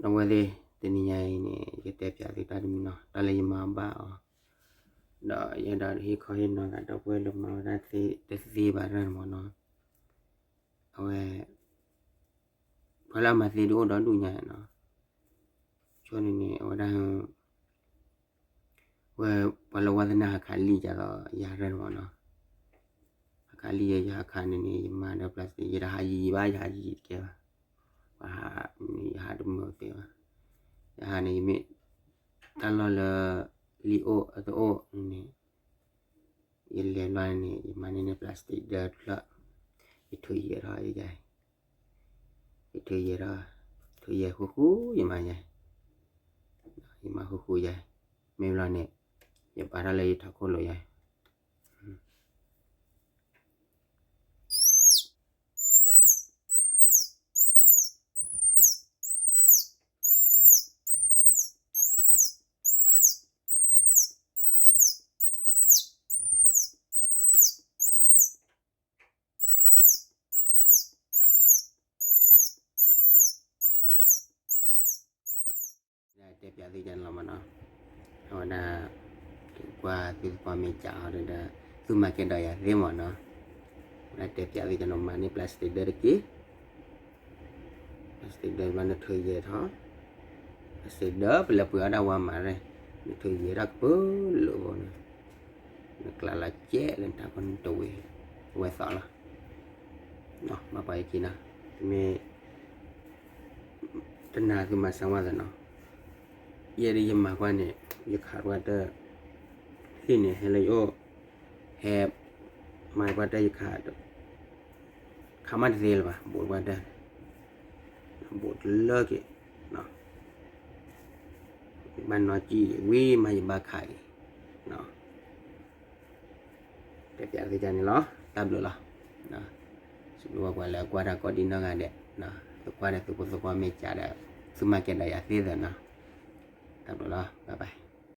ဒီပုၢ်ဝဲၢ်သ့ၣ်, တနံၤညါအံၤန့ၣ် ယတဲပၠးသုတၢ်တမံၤနီၤ, တၢ်လၢယမၤဘၣ်အီၤ, ဒီးယအဲၣ်ဒိးဟ့ၣ်ခီဟ့ၣ်နီၤသးဒီပုၢ်ဝဲၢ်လၢမၤဝဲဒၣ်တသ့ဘၣ်တဂၤန့ၣ်မ့ၢ်နီၤ, အဝဲ ပှၤလၢအမၤသ့ဒုးအိၣ်ဒီဒူၣ်ညါနီၤ, ဆိန့ၣ်န့ၣ် အဝဲဒၣ် ဝဲပှၤလၢဝါသနၢ်ဟးခးလံာ်ကသိးယၤရဲၣ်န့ၣ်မ့ၢ်နီၤ, ဟးခးလံာ်ယဲ ယဟးခးန့ၣ်န့ၣ် ယမၤဒီး plastic ယတဟးယံာ်ဘၣ် ယဟးယံာ်တကဲဘၣ်, ပှၤဟးန့ၣ် ယဟးတမုာ်သ့ဘၣ်, ယဟးန့ၣ် ယမ့ၢ်တၢ်လီၢ်လၢ လံာ်အိၣ်အတအိၣ်န့ၣ် ယလဲၤဘျီန့ၣ် ယမၤန့ၢ်န့ၢ် plastic ဒၢတဖျၢၣ်, ယထုးယဲၤထီၣ်ယဲ, ယထုးယဲၤထီၣ်, ထုးယဲၤဃူဃူယမၤယဲ, ယမၤဃူဃူယဲ, မ့ၢ်ဘျီန့ၣ် ယပာ်ထီၣ်လၢယထးခိၣ်လိၤယဲ တဲပၠးသုကန့ၣ်လီၤမ့ၢ်နီၤ, အဝဲဒၣ် ကွၢ်သုသပှၢ်မ့ၢ်ကးအီၤဒီး သုမၤကဲဒီးယၤသ့မ့ၢ်နီၤ, အဝဲဒၣ်တဲပၠးသုကန့ၣ် မၤန့ၢ် plastic ဒၢတက့ၢ်, plastic ဒၢဘျီနထုးယဲၤထီၣ်, plastic ဒၢပလဲၤပှ့ၤအီၣ်ဒၣ်ဝါမးရဲၣ်, နထုးယဲၤထီၣ်ကပၢလၢာ်ဘိန့ၣ်, နကျးလီၤကဲးလၢနထးခိၣ်နတဝ့ၤ, ဝဲသီလီၤ မၤပှၤယခံနီၤ, မ့ၢ် တနၤသုမၤစၢၤဝဲသနီၤ, ယဲဒၣ်ယမၤကွၢ်န့ၣ် ယခးကွၢ်တၢ် ဟံၣ်န့ၣ် ဟဲလၢယအိၣ်, ဟဲ မၤကွၢ်တၢ်ယခး, ခးမးတသ့လၢၤဘၣ် ဘူးကွၢ်တၢ်, ဘူးတလၢက့ၤ, ဘၣ်နီၢ်ကံၣ်ဝံၤမးယဘၣ်ခးအံၤ တဲပၠးသုကန့ၣ်လီၤ, တၢ်ဘျုးလီၤ, စံးဘျုးဝဲပှၤလၢကွၢ်တၢ်ကိးဒံနီၢ်ဂၤဒဲး, သုကွၢ်ဒီးသုဖိသုကွၢ်မ့ၢ်ကးဒီး သုမၤကဲဒီးယၤသ့သနီၤ, တၢ်ဘျုးလီၤ, bye bye.